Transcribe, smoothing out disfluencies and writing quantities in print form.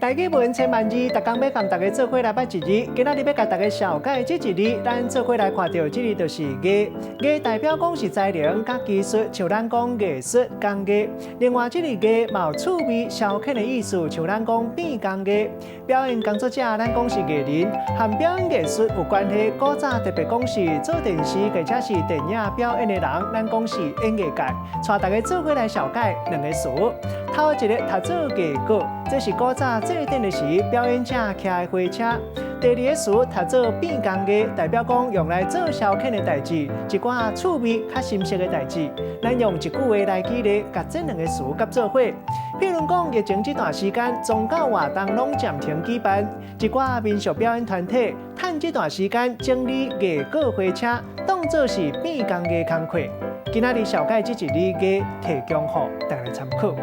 台語文千萬字，逐工欲共大家做伙來捌一字。今仔日欲共大家紹介這一字，咱做伙來看著這字就是藝。藝代表講是才能佮技術，像咱講藝術工藝。另外，這個藝嘛有趣味消遣的意思，像咱講變工藝。表演工作者，咱講是藝人，和表演藝術有關係。古早特別講是做電視或者是電影表演的人，咱講是演藝界。帶大家做伙來紹介兩個詞。頭一個讀做藝閣，這是古早祭典的時表演者騎的火車。第二個詞讀做變工藝，代表講用來做消遣的代誌，一寡趣味較新鮮的代誌。咱用一句話來舉例，共這兩個詞佮做伙。譬如講，疫情這段時間，宗教活動攏暫停舉辦，一寡民俗表演團體趁這段時間整理藝閣火車，當做是變工藝工課。今仔日紹介這一字藝，提供予大家參考。